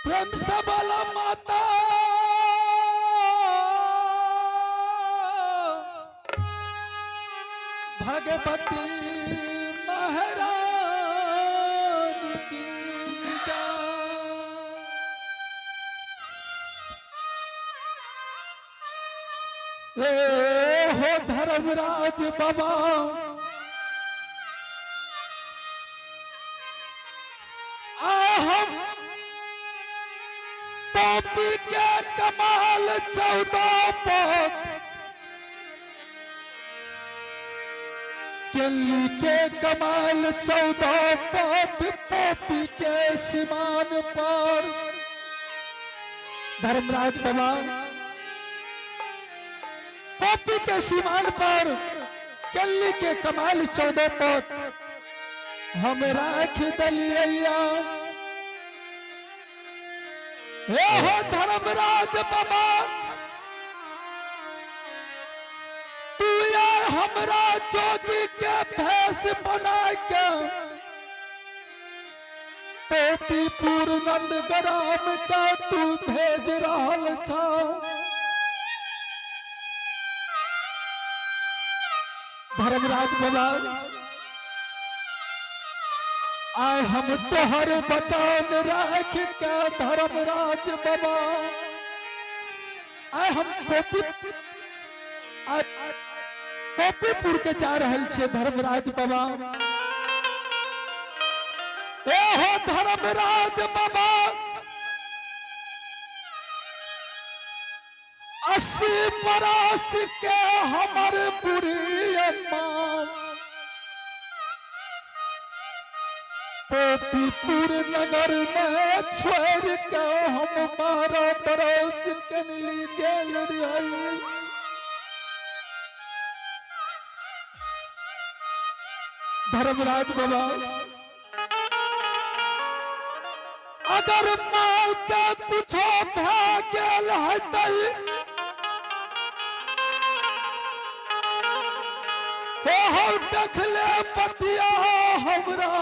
प्रेम से बोला माता भगवती महारानी की जय। ए हो धर्मराज बाबा, आ हम पापी के कमाल 14 पोत केली के कमाल 14 पोत पापी के सीमान पर। धर्मराज बाबा, पापी के सीमान पर केली के कमाल 14 पोत हम राख दलिया। हे हो धर्मराज बाबा, तू ये हमरा जोगी के भैंस बना के पोपीपुर नंद ग्राम के तू भेज रहल छा। धर्मराज बाबा, आय हम तोहर बचान राख के धर्मराज बाबा, आय हम पोपी आय पोपीपुर के जा रहल छियै धर्मराज बाबा। ए हो धर्मराज बाबा, 80 बरस के हमर बुढ़ी अम्मा पोपीपुर नगर में छोड़ के हम 12 बरस कनली गेल रही। धर्मराज बाबा, अगर माँ के कुछो भए गेल हेतै, ओहो देखले पतिया हमरा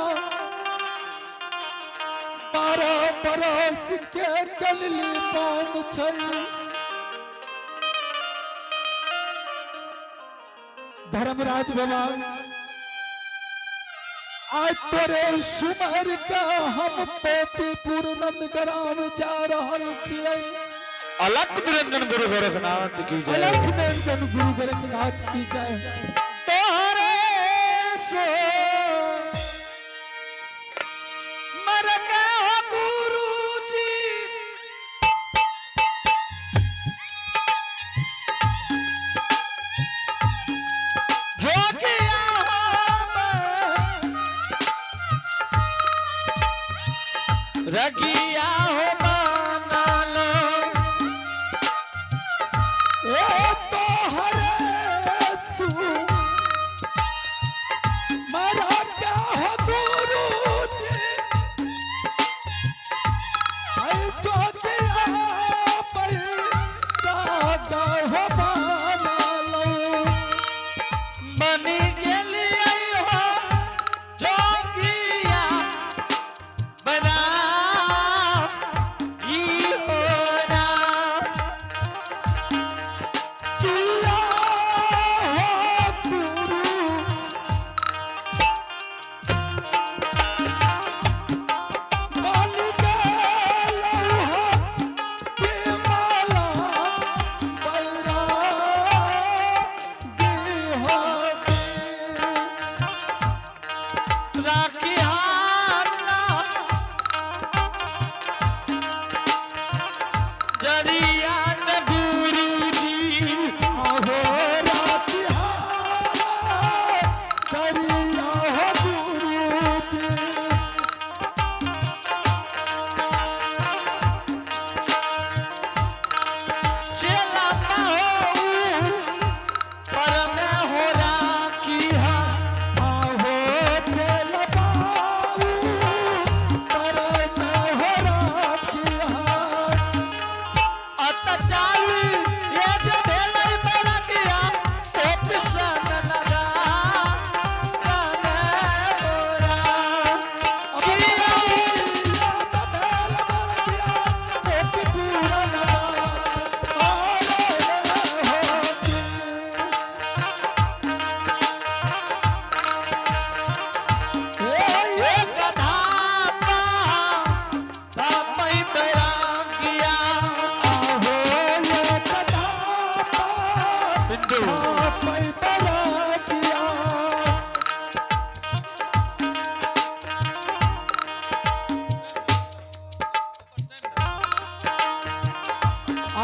12 बरस के कलली पान छै। धर्मराज बाबा, आज तोरे सुमर के हम पोपीपुर नंद ग्राम जा रहल छियै। अलख निरंजन गुरु गोरखनाथ की जय। अलख निरंजन गुरु गोरखनाथ की जय। तोहरे सो मर के हो गुरुजी, जोगिया हो रगिया हो माना लो। ए तोहरे सु मरा के हो गुरुजी, ऐ जोगिया पैरा हो माना लो। बनी गेलियै हो जोगिया बना ई हो राम। किया हो गुरु बन गेलौ हो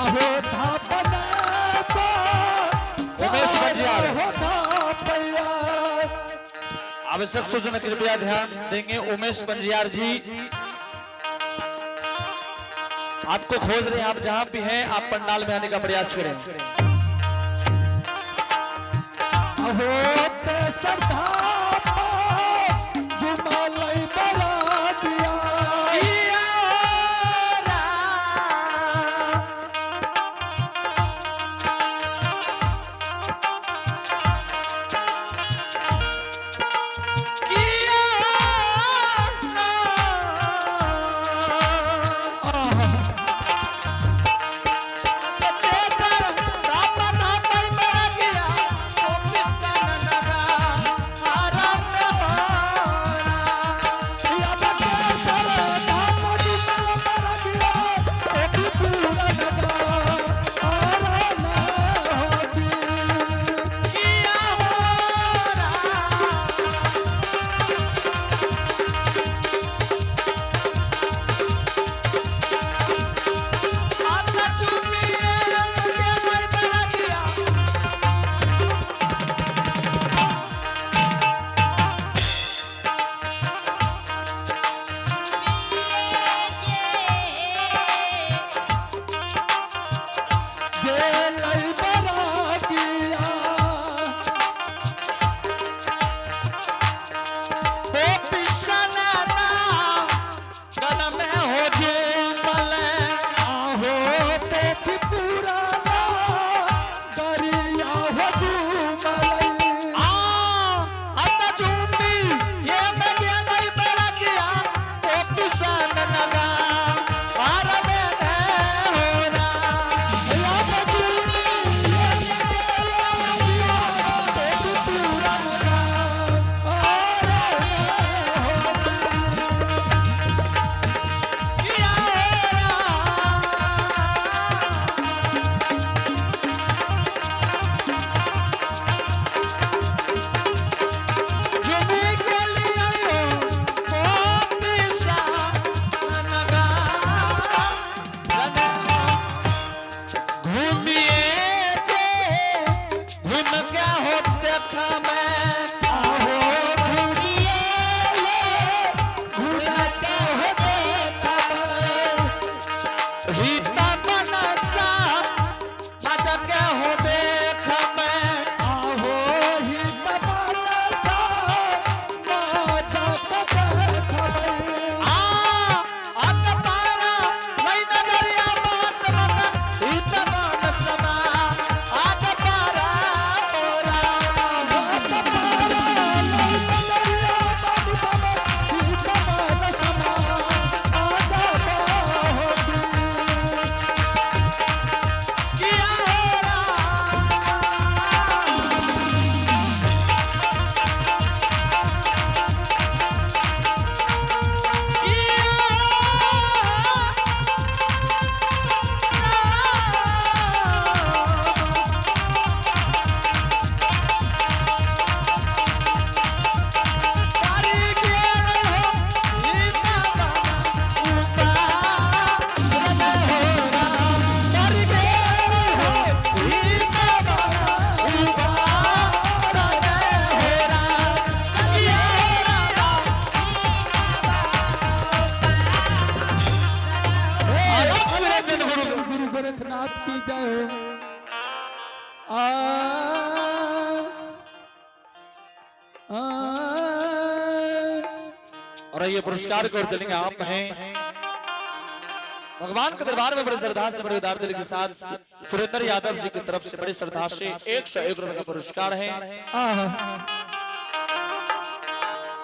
आहो धापना तो उमेश बंजियार। हो धापैया। आवश्यक सूचना कृपया ध्यान देंगे। उमेश पंजियार जी आपको खोज रहे हैं, आप जहां भी हैं आप पंडाल में आने का प्रयास करें। आहो ते सरधापा जुमालय बरा दिया। गुरु गोरखनाथ की जय हो। आ, आ, और ये पुरस्कार को चलेंगे। आप हैं भगवान के दरबार में बड़े श्रद्धा से, बड़े उदार दिल के साथ सुरेंद्र यादव जी की तरफ से बड़े श्रद्धा से 101 रुपए का पुरस्कार है।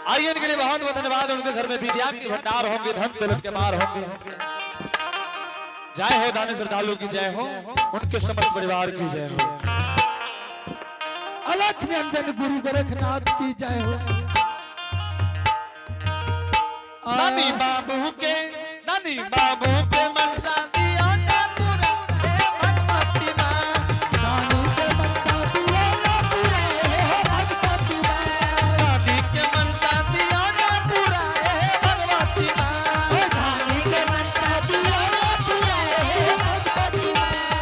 आइए, इनके लिए बहुत बहुत धन्यवाद। उनके घर में विद्या के भंडार होंगे, धन दौलत के मार होंगे। जय हो दानी श्रद्धालु की जय हो, उनके समस्त परिवार की जय हो। अलख निरंजन गुरु गोरखनाथ की जय हो। नानी बाबू के मनसा दिया ना पूरा हे भगवती माँ। नानी के मनसा दिया ना पूरा हे भगवती माँ। नानी के मनसा दिया ना पूरा हे भगवती माँ। नानी के मनसा दिया ना पूरा हे भगवती माँ।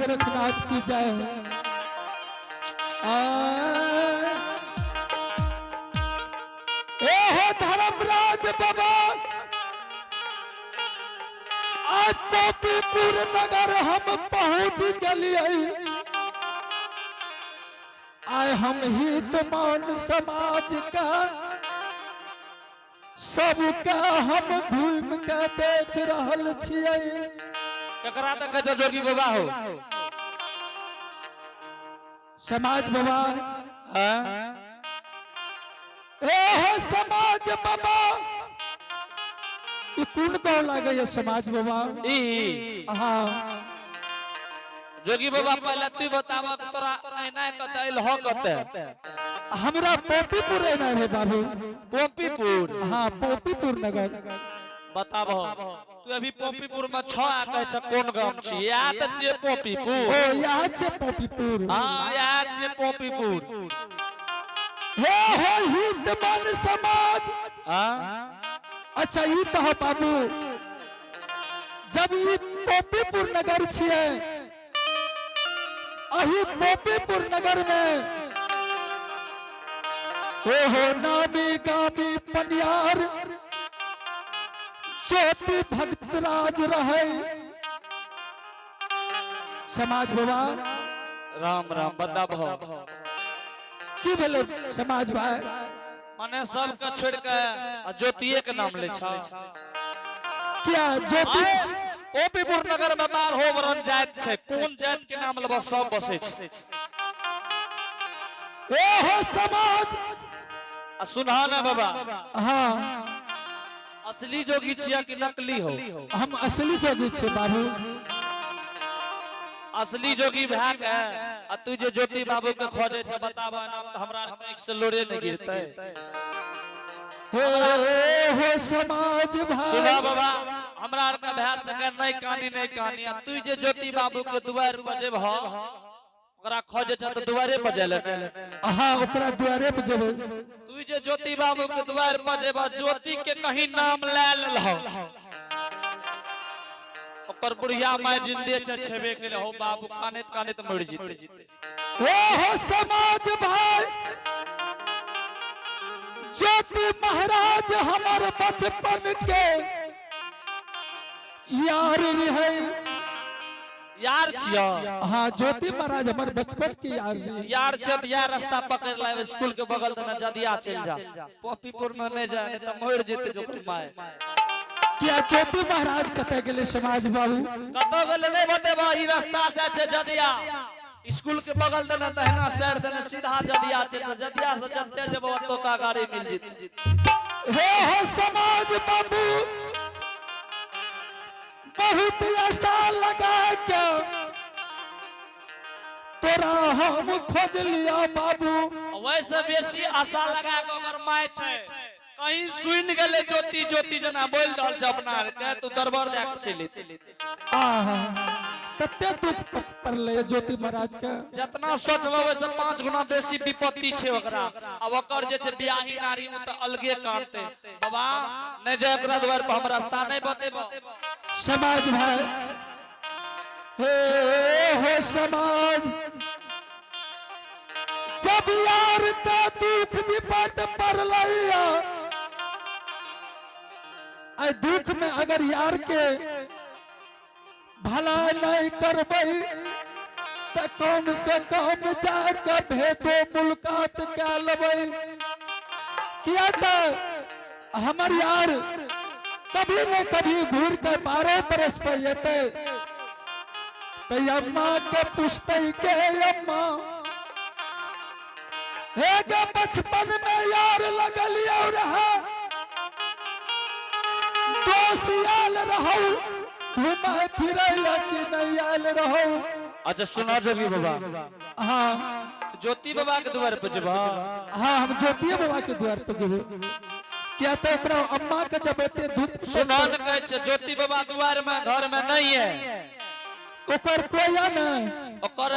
गोरखनाथ की जय हो। आ, ए हो धर्मराज बाबा, आज पोपीपुर नगर हम पहुंच गलिए। आय हम हित मान समाज का सबके हम घूम के देख रहल छियै। ककरा देखै छौ जोगी बाबा हो? समाज बाबा। हाँ? ए हो समाज बाबा, ई कोन गाँव लागैया समाज बाबा? ई? हाँ। जोगी बाबा, पहले तू बताब कि तोरा एना कतऽ एल हो कतऽ? हमरा पोपीपुर एना रे बाबू। पोपीपुर? हाँ, पोपीपुर नगर। बताब, तू अभी पोपीपुर में छ आ कहै छ कोन गाम छी? या तऽ छियै पोपीपुर। ओ, यहाँ छै पोपीपुर? हाँ, या छियै पोपीपुर। हे हो हित मन समाज। हाँ। अच्छा, ई कह बाबू, जब ई पोपीपुर नगर छियै, अही पोपीपुर नगर में ओहो नामी गामी पनियार ज्योति भक्तराज रहे, समाज बाबा? राम राम, बताब। की भेलै समाज भाई? मने सबके छोड़ के आ ज्योतिये के नाम लै छ? क्या ज्योति? पोपीपुर नगर में बारहो वरण जाति छै, कोन जाति के नाम लेबऽ, सब बसै छै। ओहो समाज। आ सुनह ने बाबा। हाँ। असली जोगी छियै कि नकली हो? हम असली जोगी छियै बाबू। असली जोगी भए के आ तू जे ज्योति बाबू के खोजे छै, बताबऽ नाम, तऽ हमरा आँखि से लोरे नहि गिरतै। हे हो समाज सुना भाई। बाबा, हमरा आर के भए सके नहि कानी, नहि कानी। आ तू जे ज्योति बाबू के दुआरि पर जेबह, ओकरा खोजे छै तऽ दुआरे पर जाय ले। हाँ, ओकरा दुआरे पर जेबै। तू जे ज्योति बाबू के दुआरि पर जेबह, ज्योति के कहीं नाम लए लेलह, ओकर बुढ़िया माय जिंदे छै, छेबे केले हो बाबू, कानैत कानैत मरि जेतै। ओ हो समाज भाई, ज्योति महाराज हमर बचपन के यार रहे। यार छियो? हाँ, ज्योति महाराज हमर बचपन के यार रहे। यार छै तऽ यार रास्ता पकड़ लाब, स्कूल के बगल दने जदिया चलि जा, पॉपीपुर में नहि जा, नहि तऽ मरि जेतै जोकर माय। किया, ज्योति महाराज कतऽ गेलै समाज बाबू? कतऽ गेलै नहि बतेबा। ई रास्ता जाइ छै जदिया, स्कूल के बगल दने दहिना साइड दने सीधा जदिया छै, तऽ जदिया से चलते जेबो, ओतुका गाड़ी मिल जेतै। हे हो समाज बाबू, बहुत आशा लगा के तोरा हम खोज लिया बाबू। वैसे बेसी आशा लगा के ओकर माय छै, कहीं सुनि गेलै ज्योति ज्योति जेना बोलि रहल छै अपना आर के, तू दरबार दए के चलि एतै। आहा, कते दुख पड़लै ज्योति महाराज के। जितना सोचबै ओहिसँ 5 गुना बेसी विपत्ति छै ओकरा। आ ओकर जे छै बियाही नारी, ओ तऽ अलगे कानतै। बाबा, नहि जाय ओकरा दुआर पर, हम रास्ता नहि बतेबो। समाज भाई, हे हो समाज, जब यार का दुख विपद पड़लैया, आई दुख में अगर यार के भला नहीं करबै त कम से कम जाके भेटो मुलाकात कै लेबै। किया त हमर यार कभी न कभी घूर के 12 बरस पर एतै त अम्मा के पूछतै के अम्मा, हे गे, बचपन में यार लगलियो रहा, दोस्त आयल रहौ घुमै फिरै ला कि नहीं आयल रहौ? अच्छा सुना जोगी बाबा। हाँ। ज्योति बाबा के दुआर पर जेबह? हाँ, हम ज्योतिये बाबा के द्वार पर जेबै। किया तऽ ओकरा अम्मा के जब एते दुख सुना ने, कहै छै ज्योति बाबा दुआर में घर में नहीं है। ओकर कोई है ने? ओकर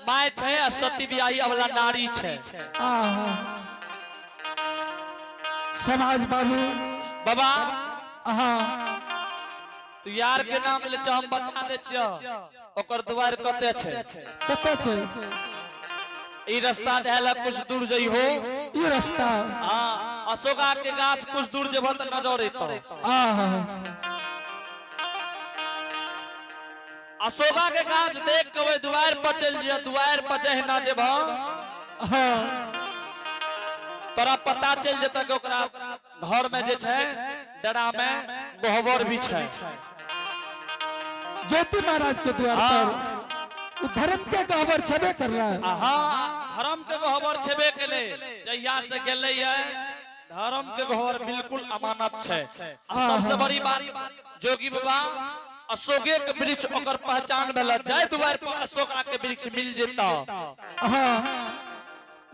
माय छै आ सती बियाही अवला नारी छै। आहा, समाज बाबू। बाबा। हाँ। तू यार के नाम ले छ, हम बता दे छियो, ओकर दुआर कते छै? कतऽ छै? ई रास्ता धैला कुछ दूर जइहो। ई रास्ता। हाँ, अशोका के गाछ कुछ दूर जेबह त नजर एतौ। आहा। अशोका के गाछ देख के ओहि दुआर पर चलि जइह, दुआर पर जहिना जेबह तोरा पता चलि जेतौ कि ओकरा घर में जे छै डरा में गहबर भी छै। ज्योति महाराज के द्वार पर उ धर्म के गहबर छेबे कर रहा है। हाँ, धर्म के गहबर छेबे केले, जहिया से गेलै है धर्म के गहबर बिल्कुल अमानत छै। आ सबसे बड़ी बात जोगी बाबा अशोके के वृक्ष ओकर पहचान भेल, जाय दुआर पर अशोका के वृक्ष मिल जेता।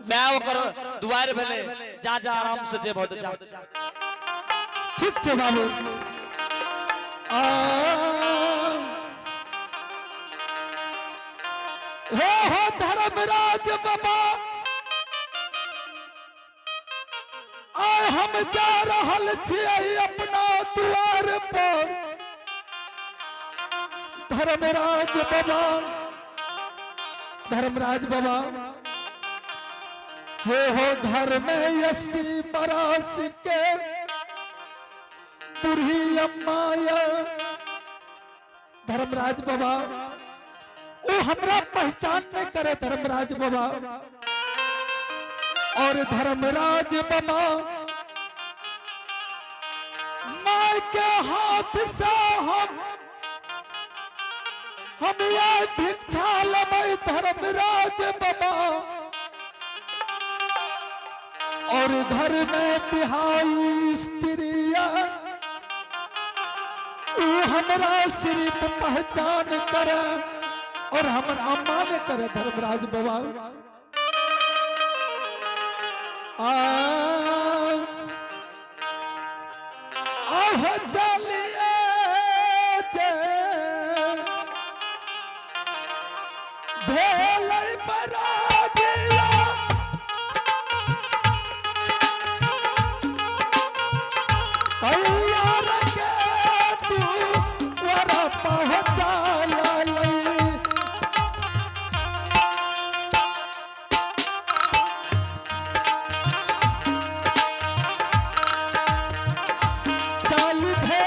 मैं ओकर दुआर भेले, जा जा आराम से जेबह त जा। ठीक छै बाबू। आ हे हो धर्मराज बाबा, आय हम जा रहल छियै अपना द्वार पर। धर्मराज बाबा, धर्मराज बाबा, हे हो घर में 80 बरस के बूढ़ी अम्मा या। धर्मराज बाबा, वो हमरा पहचान नहीं करे धर्मराज बाबा। और धर्मराज बाबा माँ के हाथ से हम ये भिक्षा लबै धर्मराज बाबा। और घर में बिहाई स्त्रिया ऊ हमरा सिर्फ पहचान करे और हमरा मान करे धर्मराज बाबा। आ आह चलिए जे भेलै बरागिया, यार के तू वर पहुँचा लई। चल भेलै।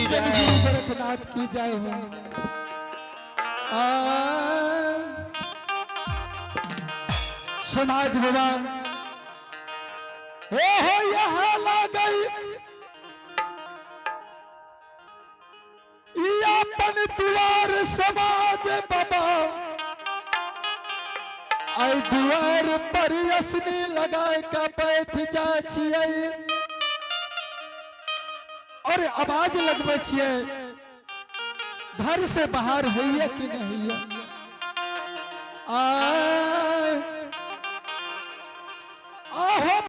की रंजन जय। गुरु गोरखनाथ की जय हो। आ, समाज बाबा हे हो यहाँ लागई ई अपन दुआर समाज बाबा, आई दुआर पर असनी लगाए के बैठ जा छियै और आवाज लगबै छियै, घर से बाहर होइए कि नहीं होइए। आय आहो।